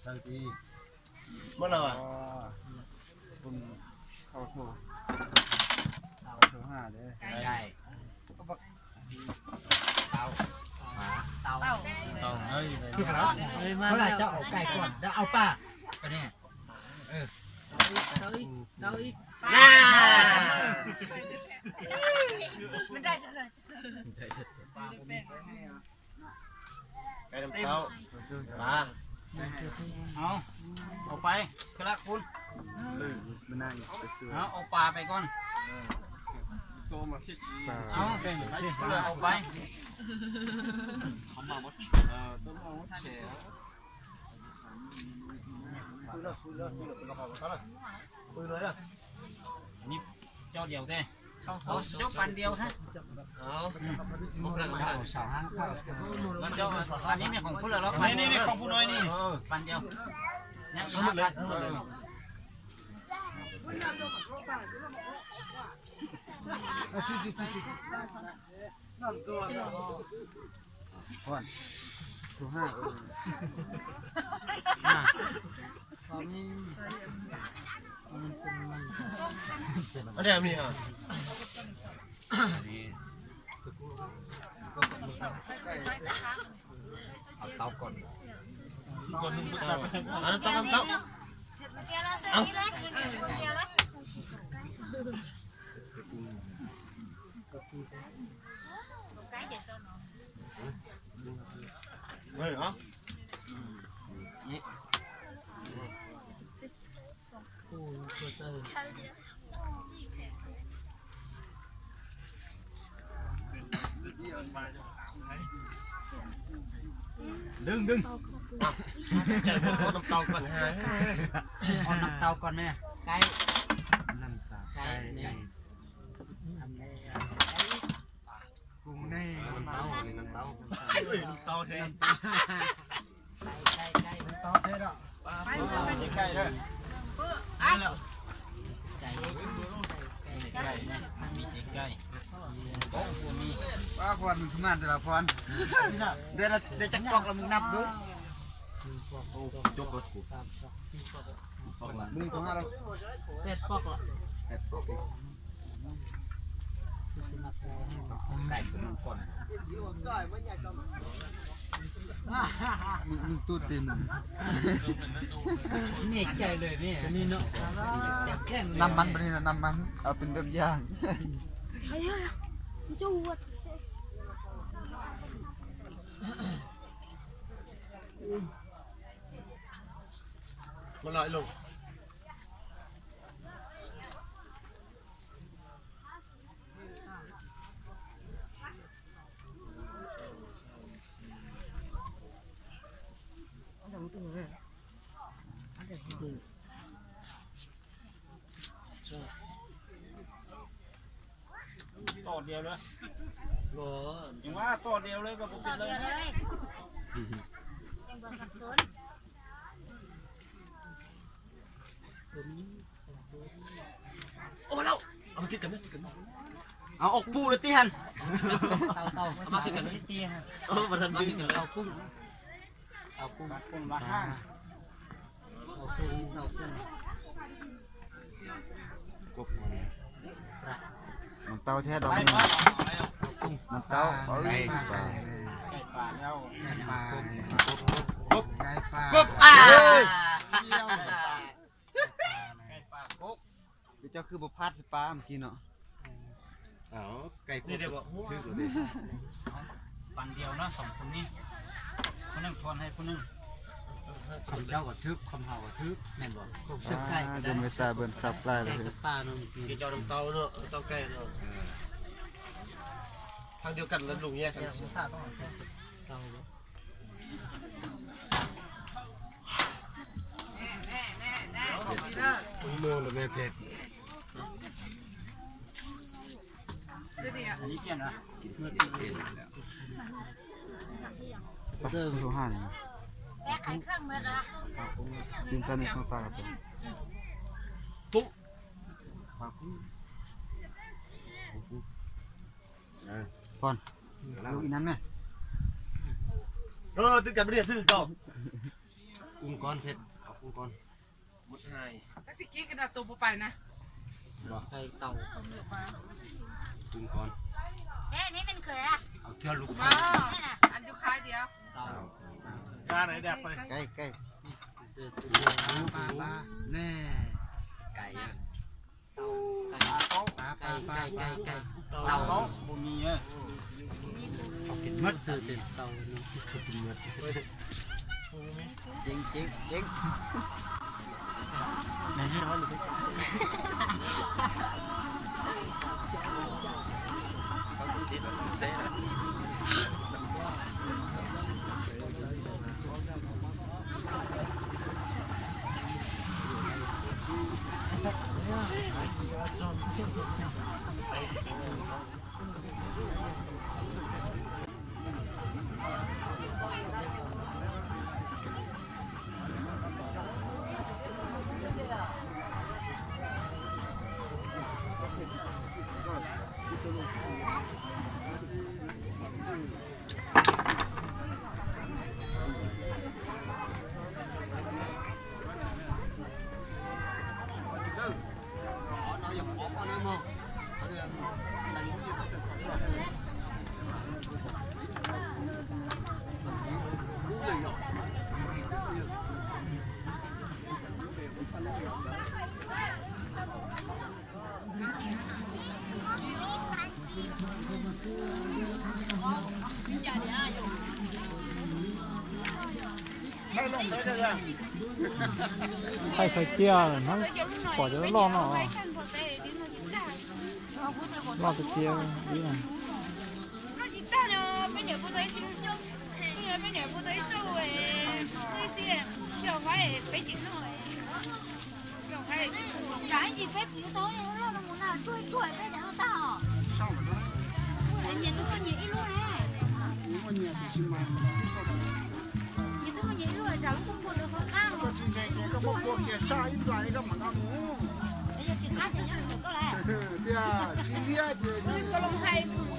ໃສ່ຕີ ໝົດແລ້ວອະ ອໍ ຄຸນເຂົາໂທ ເຂົາໂທຫາເດີ ໄດ້ ໄດ້ ເຕົາ ເຕົາ ເຕົາ ເອີຍ ເອີຍ ມາແລ້ວ ເຈົ້າເອົາໄກ່ກ່ອນ ແລ້ວເອົາປາ ປານີ້ ເອີ ເຕົາອີກ ເຕົາອີກ ມັນໄດ້ເທົ່າໃດ? ໄກ່ນ້ຳເຕົ້າ ປາ ເອົາ ເອົາໄປ ຄືລະຄຸນ ເອີ ມັນໜ້າອີກ ເອົາ ເອົາປາໄປກ່ອນ ເອົາ ເອົາໄປ ອັນນີ້ເຈົ້າດຽວເດ້ ເອົາ ເຈົ້າປັນດຽວຊະ ເອົາ ເອົາສາວຫາງເຂົ້າ ແລ້ວເຈົ້າ ອັນນີ້ແມ່ນຂອງຜູ້ລະລອກ ນີ້ໆ ຂອງຜູ້ນ້ອຍນີ້ ເອີ ປັນດຽວ ຍັງອີກ ເອົາ ເອົາ ເອົາ ເອົາ ກ່ອນໂທຫາ ເອີ ອັນນີ້ມີຫາ ອັນນີ້ ເອົາເຕົາກ່ອນ ກ່ອນໜຶ່ງ ເອົາເຕົາ ເອົາເຕົາ ເອົາ ເອີ ເອົາ ດຶງ ດຶງ ເອົານ້ຳເຕົ້າກ່ອນ ຫາ ເອົານ້ຳເຕົ້າກ່ອນແມ່ ໄກ່ ນ້ຳເຕົ້າ ໄກ່ ໄກ່ ກຸ້ງແນ່ ນ້ຳເຕົ້າ ນ້ຳເຕົ້າ ເອີຍ ນ້ຳເຕົ້າແທ້ ໄກ່ ໄກ່ ໄກ່ ໄກ່ເດີ ໄກ່ ໄກ່ ໄກ່ ມີແຕ່ໄກ່ ໂອ້ ບໍ່ມີ ວ່າພອນ ມັນຄືມາແຕ່ວ່າພອນ ໄດ້ລະ ໄດ້ຈັກປອກລະ ມຶງນັບດູ ໂອ້ ຈົບແລ້ວກູ ປອກລະ ໜຶ່ງ ສອງ ຫ້າ ແປດປອກລະ ແປດປອກ ໄກ່ຕົວໜຶ່ງກ່ອນ ໜຶ່ງ ໜຶ່ງ ຕູດຕີນ ເໜັກໃຈເລີຍນີ້ ນີ້ເນາະ ນ້ຳມັນ ບາດນີ້ນະ ນ້ຳມັນ ເອົາເປັນແບບຢ່າງ ມັນຫຼາຍລົງ. ຕໍ່ດຽວເລີຍ ບໍ່ ຍັງວ່າຕໍ່ດຽວເລີຍກໍບໍ່ເປັນເລີຍ ຕໍ່ດຽວເລີຍ ຍັງບໍ່ສັບສົນ. ໂອ້ ມາແລ້ວ ເອົາມາຕິດກັນ ຕິດກັນ ເອົາອອກປູແລ້ວຕິຫັ້ນ ເຕົາ ເຕົາ ເອົາມາຕິດກັນຕິຫັ້ນ ເອີ ບໍ່ທັນຕິດກັນເລີຍ ເຕົາກຸ້ງ ເຕົາກຸ້ງ ກຸ້ງລະຫ້າ ເຕົາກຸ້ງ ເຕົາກຸ້ງ ກົບ ນ້ຳເຕົ້າແທ້ດອກນີ້ ນ້ຳເຕົ້າ ເອີຍ ໄກ່ປ່າແລ້ວ ໄກ່ປ່າ ກົບ ກົບ ກົບ ໄກ່ປ່າ ກົບ ອ້າ ໄກ່ປ່າ ກົບ ເຈົ້າຄືບໍ່ພາດໃສ່ປາເມື່ອກີ້ເນາະ ເອົາ ໄກ່ກົບ ນີ້ເດ້ບໍ່ ຖືກແລ້ວເດ້ ປັນດຽວເນາະ ສອງຄົນນີ້ ຜູ້ໜຶ່ງທອນໃຫ້ຜູ້ໜຶ່ງ ຄຳເຈົ້າກໍຖືກ ຄຳເຮົາກໍຖືກ ແມ່ນບໍ່? ເຊິ່ງໄກ່ກໍໄດ້ ເດີນໄປຕາເບິ່ງສັບຫຼາຍເລີຍ ໄກ່ກັບປາເນາະ ເຈົ້ານຳເຕົາເນາະ ເຕົາໄກ່ເນາະ ທາງດຽວກັນແລ້ວລຸງແຍກກັນ ເຕົາບໍ່ ໂມງແລ້ວແມ່ເພັດ ອັນນີ້ປ່ຽນລະ ໄປ ໂທຫານີ້ ແບກໄຂ່ເຄື່ອງໝົດລະ ກິນຕອນນີ້ສອງຕາກັບປຸ້ງ ປຸ້ງ ເອີ ພອນ ລູກອີນັ້ນແມ່ ເອີ ຕິດກັນບໍ່ໄດ້ ຖືກຕ້ອງ. ກຸ້ງກ່ອນເພັດ ເອົາກຸ້ງກ່ອນ ໝົດຫາຍ ຈັກຊິກິນກັນນະ ໂຕບໍ່ໄປນະ ບໍ່ ໄກ່ເຕົ່າ ກຸ້ງກ່ອນ ເດ້ ນີ້ແມ່ນເຂີຍອະ ເອົາເທື່ອລູກ ເອີ ນີ້ນະ ອັນຢູ່ຄ້າຍດຽວ ເຕົ່າ ກາໄດ້ແດກໄປ ໄກ່ ໄກ່ ປາ ປາ ປາ ແນ່ ໄກ່ ເຕົ່າ ໄກ່ ເຕົ່າ ບໍ່ມີເອີຍ ເອົາກິນໝົດ ຊື້ແຕ່ເຕົ່າເນາະ ກິນໝົດ ເຈັງ ເຈັງ ເຈັງ ໃສ່ໄຂ່ເຈ້ຍ ມັນກວ່າຈະລອດເນາະ ລອດໄຂ່ເຈ້ຍດີນະ.